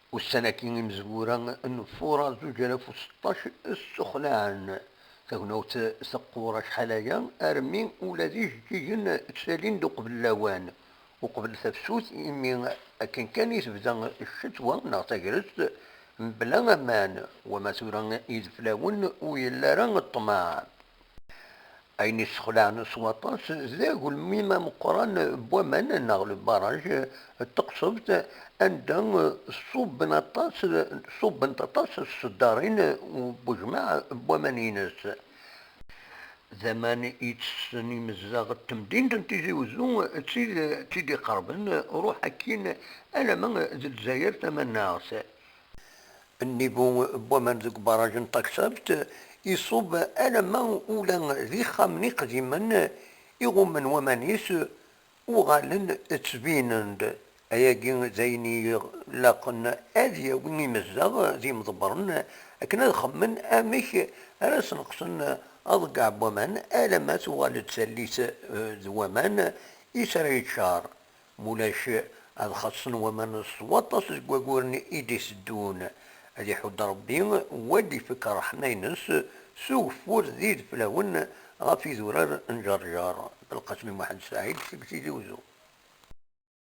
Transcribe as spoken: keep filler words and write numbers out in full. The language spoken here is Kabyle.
Ussan-agi imezwura n Fura zuǧ alaf u seṭṭac ssexlaɛen. Tagnawt teqqur acḥal aya armi ula d ijeǧǧigen ttalin-d uqbel lawan, uqbel tafsut, imi akken kan i tebda ccetwa neɣ tagrest mebla aman, wama tura ideflawen ur yelli ara ṭṭmeɛ. Ayen issexlaɛen s waṭas d agelmim ameqqran n waman neɣ le barrage n Teqsebt, anda ṣubben aṭas, ṣubbent aṭas tseddarin n wejmaɛ n waman-ines. D aman i ttessen imezdaɣ n temdint n Tizi Uzzu, d tid, d tid iqerben, ruḥ akkin alamma d Lezzayer tamaneɣt. Nnibu n waman deg ubaraj n Taksabt iṣubb alamma ula d ixxamen iqdimen iɣummen waman-is uɣalen ttbinen-d. Ayagi d ayen ilaqen ad yawi imezdaɣ d imḍebbren akken ad xemmen amek ara sneqsen aḍeggeɛ n waman alamma tuɣal-d tallit, eh, d waman i s ara yeččar. Mulac, ad xaṣṣen waman s waṭas deg waguren i d-iteddun. Ad iḥudd Ṛebbi, wad ifek ṛṛeḥma-ines s ugeffur d ideflawen ɣef idurar n Ǧerǧer. Belqasem Muḥend Saɛid seg Tizi Uzzu.